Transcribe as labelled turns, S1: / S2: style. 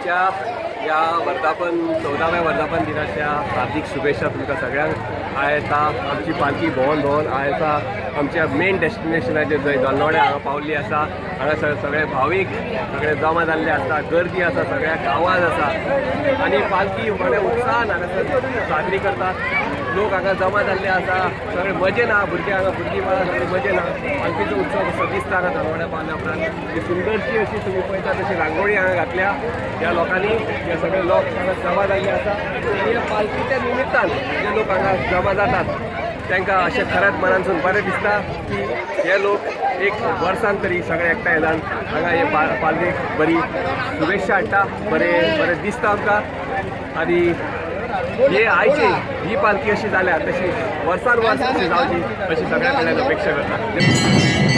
S1: आयच्या ह्या वर्धापन 14व्या वर्धापन दिनाच्या हार्दिक शुभेच्छा तुमकां सगळ्यांक. आयज आतां आमची पालखी भोंवन भोंवन आयज आमच्या मेन डेस्टिनेशनाचेर जंय दनवड्या हांगा पावल्ली आसा. हांगासर सगळे भावीक सगळे जमा जाल्ले आसता, गर्दी आसा, सगळ्याक आवाज आसा आनी पालखी व्हडल्या उत्साहान हांगासर साजरी करतात. लोक हांगा जमा जाल्ले आसा, सगळे मजेन आहा, भुरगे हांगा, भुरगीं बाळां सगळे मजेन आहा. पालखीचो उत्सव असो दिसता हांगा दनवड्या पावल्या उपरांत. ही सुंदरशी अशी तुमी पळयता तशी रांगोळी हांगा घातल्या ह्या लोकांनी. हे सगळे लोक हांगा जमा जाल्ले आसा आनी ह्या पालखीच्या निमित्तान जे लोक हांगा जमा जातात तांकां अशें खरेंच मनानसून बरें दिसता की हे लोक एक वर्सान तरी सगळे एकठांय जावन हांगा हे पालखेक बरी शुभेच्छा हाडटा. बरें बरें दिसता आमकां. आनी हे आयची ही पालखी अशी जाल्या तशी वर्सान वर्स अशी जावची अशी सगळ्या कडल्यान अपेक्षा करता.